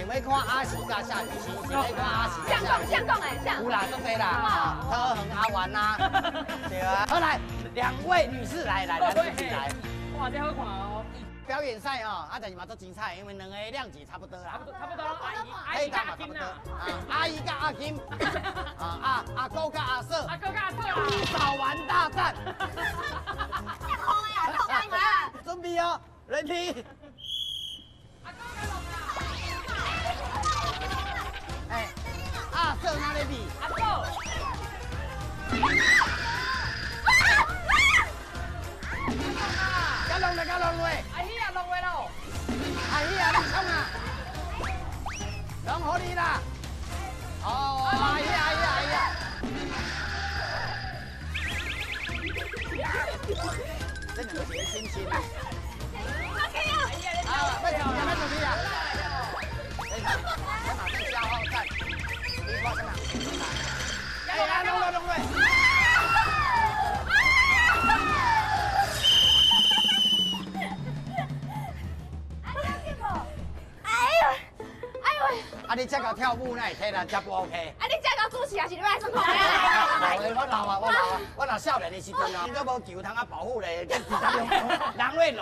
想欲看阿喜佮夏雨欣，想欲看阿喜佮夏雨欣。像讲的，像。有啦，足濟啦，桃园阿元啊，對啊。好來，兩位女士來來來，自己來。哇，這好看哦。表演賽哦，啊，但是嘛足精彩，因為兩个量級差不多啦。差不多，差不多。阿姨，阿姨佮阿金啦。啊，阿姨佮阿金，啊阿阿哥佮阿嫂，阿哥佮阿嫂。早玩大戰。太好呀，太好呀！準備哦，ready。阿哥佮龍啊！哎，阿嫂哪裡比？阿嫂。佮弄來佮弄落。阿喜啊，弄落咯。阿喜啊，你創啊！攏予你啦。哦，阿喜阿喜阿喜啊！這兩個是親親啊。 OK 啊。啊，欲創啊，欲創你啊！這馬上消耗戰，你看什麼？哎呀，弄落弄落。啊！你這個跳舞哪會體力這不 OK？啊！你這個主持也是你來算看我老啊，我老啊，我若少年的時陣哦，你都無球通啊保護咧，這直接人會落。